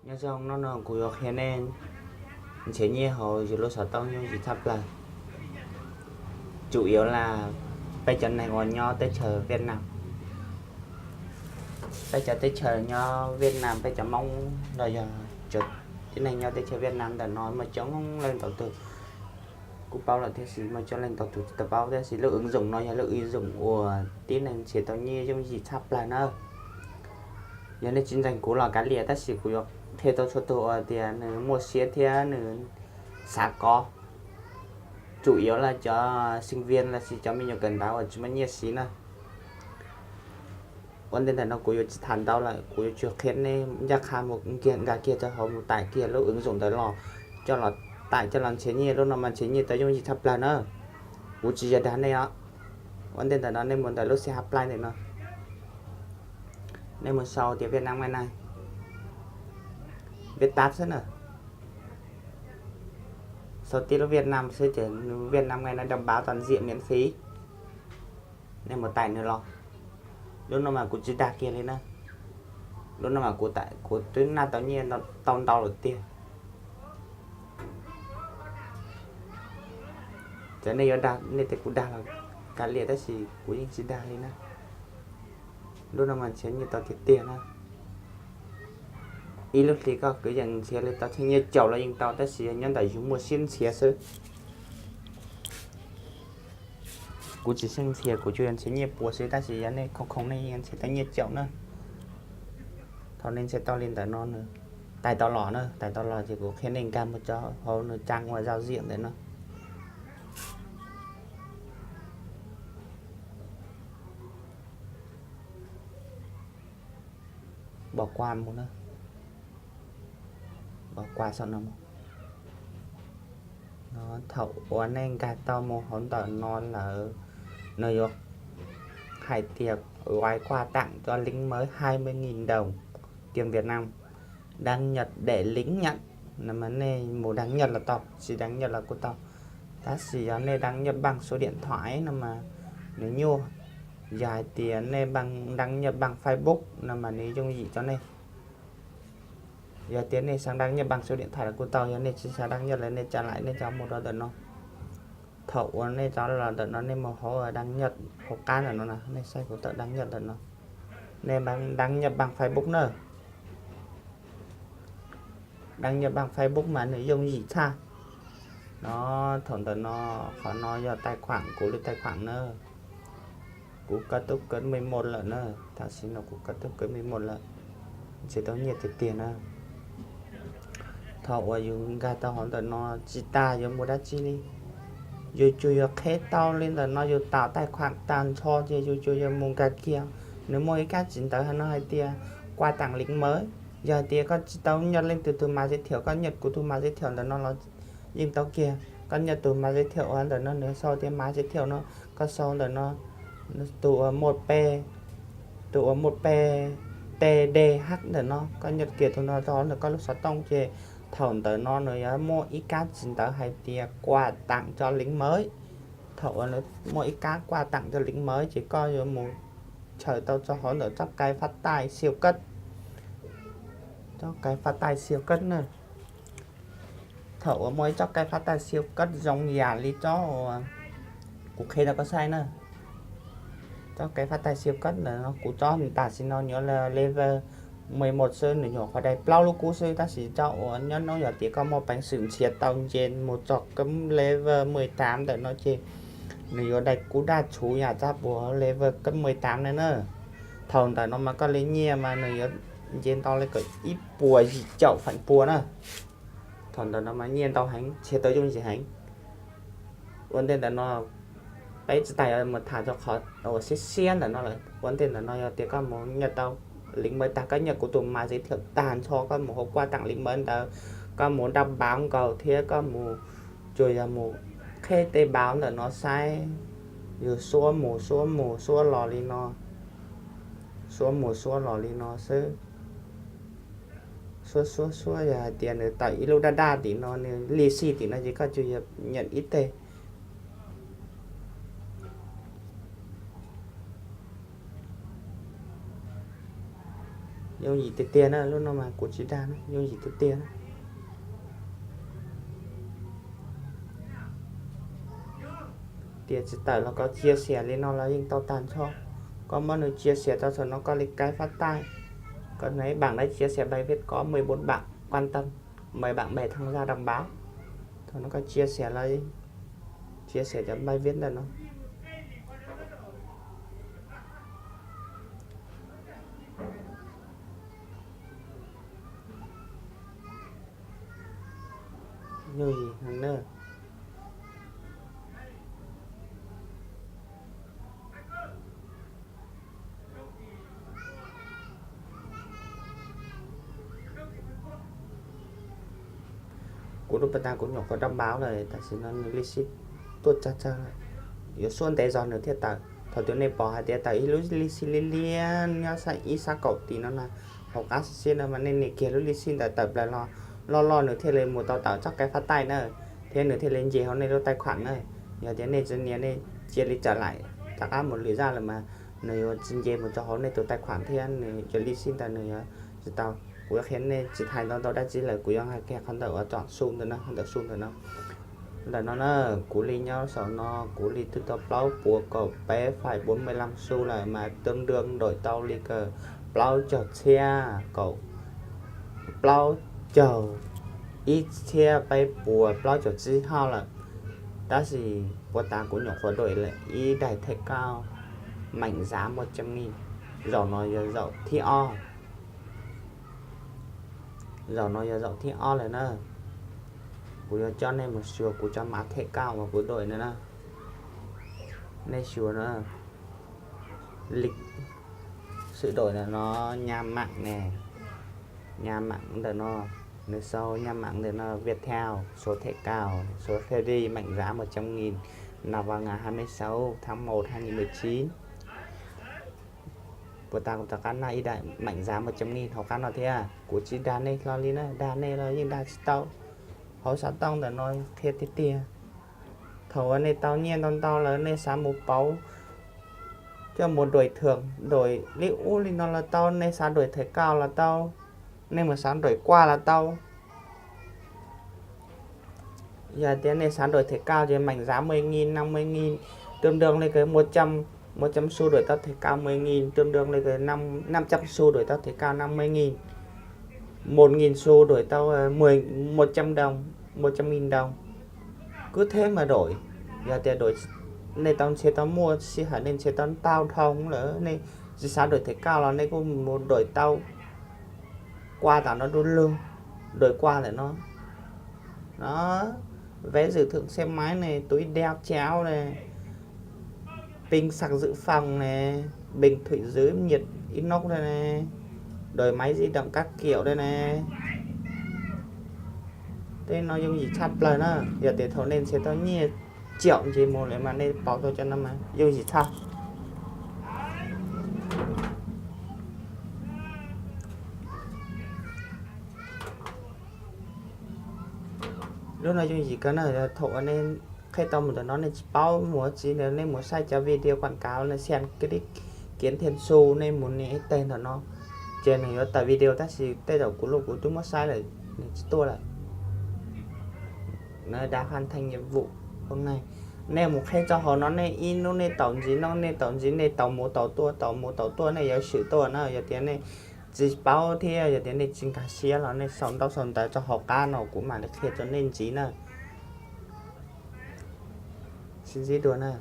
Nyob zoo, hnub no kuv yuav qhia nej nrhiav nyiaj hauv yus lub xov tooj yooj yim tshaj plaws. Tsum yuav las peb cov neeg uas nyob teb chaws Viaj Nam, peb cov teb chaws nyob Viaj Nam, peb cov Hmoob los yog tib neeg nyob teb chaws Viaj Nam ntawm no muaj coob leej ntau tus. Kuj paub lawm tiam sis muaj coob leej ntau tus tsis tau paub, tab sis lub wb zoom no yog lub wb zoom uas tib neeg nrhiav tau nyiaj yooj yim tshaj plaws na. Yog nej tsis ntseeg kuv los kav liam, tab sis kuv yuav qhia tau txhua tus uas tias nws muaj siab thiab nws xav kov. Tsum yuav las cov sinh viên los sis cov me nyuam kawm ntawv uas tsis muaj nyiaj siv na. Ua ntej ntawm no kuv yuav tsis tham ntau lawm, kuv yuav tsuas qhia nej ncaj qha mus kiag, nkag kiag rau hauv mus tải kiag lub wb zoom ntawd los, coj los tải coj los nrhiav nyiaj. Lub no mas nrhiav nyiaj tau yooj yim tshaj plaws na. Kuv tsis yog dag nej os. Ua ntej ntawm no nej mus ntawm lub xe hab plai ntawm no, nej mus sau tias Viaj Nam Nqaij Nai, viết tắt xwb na. Sau tib lub Viaj Nam xwb ces Viaj Nam Nqaij Nai đọc báo toàn diện miễn phí. Nej mus tải nws los. Lub no mas kuv tsis dag kiag li na. Lub no mas kuv tải, kuv twb naj tau nyiaj tau ntau lawm tiag. Txawm nej yuav dag, nej tias kuv dag los kav liam, tab sis kuv yeej tsis dag li na. Lub no mas nrhiav nyiaj tau tiag tiag na. Ib lub hlis koj kwv yees nrhiav li tau thaj nyiaj caum los yeej tau, tab sis yog nyob ntawm yus muaj siab nrhiav xwb. Kuv tsis xyeej nrhiav, kuv tsuas yog nrhiav nyiaj puas xwb, tab sis yog nej khoom khoom nej yeej nrhiav tau nyiaj caum na. Thaum nej nrhiav tau li ntawm no, nws tải tau los na, tải tau los ces kuv qhia nej nkag mus rau hauv nws trang uas giao diện ntawm no. Bỏ qua mus na. Bỏ qua sau no mus. Thaum uas nej nkag tau mus hauv ntawm no lawm, nws yuav hais tias quà tặng cho lính mới hai mươi nghìn đồng, tiền Việt Nam, đăng nhập để lĩnh nhận. No mas nej mus đăng nhập los tau, tsis đăng nhập los kuj tau. Tab sis yog nej đăng nhập bằng số điện thoại no mas nws nyuaj. Yog hais tias nej đăng nhập bằng Facebook no mas nws yooj yim rau nej. Yog tias nej xav đăng nhập bằng số điện thoại los kuj tau, yog nej tsis xav đăng nhập los nej tsa laim nej cov mus rau ntawm no. Thaum uas nej rov los ntawm no nej mus hauv đăng nhập hauv qab ntawm no na, nej saib kuv tawm đăng nhập ntawm no. Nej đăng nhập bằng Facebook na. Đăng nhập bằng Facebook mas nws yooj yim tshaj. No, thaum ntawm no, qhov no yog tài khoản, kuv li tài khoản na. Kuv cấp tốc cấp mười một lawm na, tam sim no kuv cấp tốc cấp mười một lawm, nrhiav tau nyiaj tiag tiag na. Thaum uas yus nkag tau hauv ntawm no tsis tas yuav mus dab tsi li, yus tsuas yog qheb tau li ntawm no yus tạo tài khoản tag nrho ces yus tsuas yog mus nkag kiag. Nws muaj ib kab txiv ntawv hais no hais tias quà tặng lính mới. Yog hais tias koj tsis tau nhập leej twg tus mã giới thiệu, koj nhập kuv tus mã giới thiệu ntawm no los yeej tau kiag. Koj nhập tus mã giới thiệu ua ntawm no nws sau tias mã giới thiệu no, koj sau ntawm no tus uas một P, tus uas một P T D H ntawm no, koj nhập kiag tus no rau ntawm koj lub xov tooj ces thaum ntawm no nws yuav muaj ib kab txiv ntawv hais tias quà tặng cho lính mới. Thaum uas nws muaj ib kab quà tặng cho lính mới ces koj yuav mus tshawb tau rau hauv ntawm tsob cái phát tài siêu cấp. Tsob cái phát tài siêu cấp na. Thaum uas muaj ib tsob cái phát tài siêu cấp zoo yam li tsob uas kuv qhia rau koj saib na. Tsob cái phát tài siêu cấp ntawm no kuv tsob tam sim no nyuam qhuav level mười một xwb, nws nyuam qhuav dai plaub lub kub xwb, tab sis tsob uas nyob hnub yog tias koj muaj peev xwm nrhiav tau nce mus txog cấp level mười tám ntawm no ces nws yuav dai kub daj tshuv yam tsab puas level cấp mười tám na na. Thaum ntawm no mas koj li nyiaj mas nws yuav nce ntau li kom ib puas yim caum feem pua na. Thaum ntawm no mas nyiaj ntau heev, nrhiav tau yooj yim heev. Ua ntej ntawm no peb tsis tas yuav mus tham rau qhov uas siab siab ntawm no lawm. Ua ntej ntawm no yog tias koj mus nhập tau lính mới tag, koj nhập kuv tus mã giới thiệu tag nrho, koj mus hauv quà tặng lính mới ntawd, koj mus đọc báo nkaus thiab koj mus, tsuas yog mus qheb tej báo ntawm no saib, yus suab mus suab mus suab los li no, suab mus suab los li no xwb. Suab suab suab, yog hais tias nws tawm ib lub daj daj tim no, nws li xij tim no ces koj tsuas yog nhận ib teg. Yooj yim tiag tiag na, lub no mas kuv tsis dag na, yooj yim tiag tiag na. Tias tsis tawm los koj cia xiam li no los yeej tau tag nrho. Koj muab nws cia xiam tau thaum no koj li kaib fab taij, koj nais bảng đã chia sẻ bài viết có mười bốn bạn quan tâm, mời bạn bè tham gia đọc báo. Thaum no koj cia xiam los, cia xiam cov bài viết ntawm no. Yooj yim heev na. Kuv lub pas tas kuv nyuam qhuav đọc báo lawm, tam sim no nws li sib tuaj tsawg tsawg, yuav suab ntev zog nws thiaj tawm. Thaum twg nej pom hais tias tawm ib lub li sib liab liab nyob ib sab kaum tim no na, hauv qab xiab na mas nej nias kiag lub li sib ntawd tawm plaws los, loj loj nws thiaj li mus tau tawm txoj kab fab taij na, thiab nws thiaj li nce hauv nej lub taij khuam na. Yog tias nej tsis nias nej cia li tsawm laim rov qab mus lwm zaj lawm mas nws yuav tsis nce mus rau hauv nej tus taij khuam thiab nws cov li sib ntawd nws yuav tsis tau. Kuv yuav qhia nej tsis hais ntau ntau dab tsi lawm, kuv yuav hais kiag qhov ntawm uas tsom su ntawm no, ntawm su ntawm no. Ntawm no na, kuv li nyob saum no kuv li twb tau plaub puas kaum peb phẩy bốn mươi lăm xu lawm mas tương đương đổi tau li kawg plaub caug txhiab kaum, plaub caug ib txhiab peb puas plaub caug tsib hauj lawm. Tab sis puas tas kuv nyuam qhuav đổi lawm ib daim thẻ cào mệnh giá một trăm nghìn. Zaum no yog zaum thib ob. Zaum no yog zaum thib ob lawm na. Kuv yuav coj nej mus xyuas kuv cov mã thẻ cào uas kuv đổi no na. Nej xyuas na, lịch sử đổi ntawm no, nhà mạng nè, nhà mạng ntawm no, nws sau nhà mạng ntawm no Viettel, số thẻ cào, số series mệnh giá một trăm nghìn, nộp vào ngày hai mươi sáu tháng một hai nghìn mười chín. Puas tas kuv rov qab naj ib daim mệnh giá một trăm nghìn hauv qab no thiab. Kuv tsis dag nej hlo li na, dag nej los yeej dag tsis tau. Hauv xov tooj ntawm no qhia tiag tiag. Thaum uas nej tau nyiaj ntau ntau lawm nej xav mus pauv coj mus đổi thưởng, đổi li ub li no los tau, nej xav đổi thẻ cào los tau, nej mus xav đổi quà los tau. Yog tias nej xav đổi thẻ cào ces mệnh giá mười nghìn, năm mươi nghìn, tương đương lên cái một trăm, một trăm xu đổi tau thẻ cào mười nghìn, tương đương lên cái năm, năm trăm xu đổi tau thẻ cào năm mươi nghìn. Một nghìn xu đổi tau, ờ, mười, một trăm đồng, một trăm nghìn đồng. Cứ thế mà đổi. Yog tias đổi, nej tau nrhiav tau muaj sij hawm nej nrhiav tau ntau dhau lawm, nej tsis xav đổi thẻ cào los nej kuj mus đổi tau qua ntawm no du lug, đổi qua ntawm no. Đó, vé dự thưởng xe máy này, túi đeo chéo này, bình sạc dự phòng này, bình thủy dưới nhiệt inox đây này, đổi máy di động các kiểu đây này. Tej no yooj yim tshaj plaws na, yog tias thaum nej nrhiav tau nyiaj ciom ntsis mus lawm mas nej pauv tau cov no mas yooj yim tshaj. Lub no yooj yim kawg na, thaum uas nej qheb tau mus ntawm no nej tsis paub mus ua tsi, nej mus saib cov video quảng cáo, xem clip kiếm thêm xu, nej mus nias ib teg ntawm no ces nws yuav tawm video, tab sis tej zaum kuv lub kuv twb muab saib lawm, nws tsis tuaj lawm. Đã hoàn thành nhiệm vụ hôm nay. Nej mus qheb txog hauv no nej ib hnub nej tau ntxiv no, nej tau ntxiv nej tau mus tau tuaj, tau mus tau tuaj, nej yuav swm tuaj na. Yog tias nej tsis paub thiab yog tias nej tsis nkag siab los nej sau ntaub sau ntawv txog hauv qab no kuv mam li qhia rau nej ntxiv na. Sib ntsib dua na.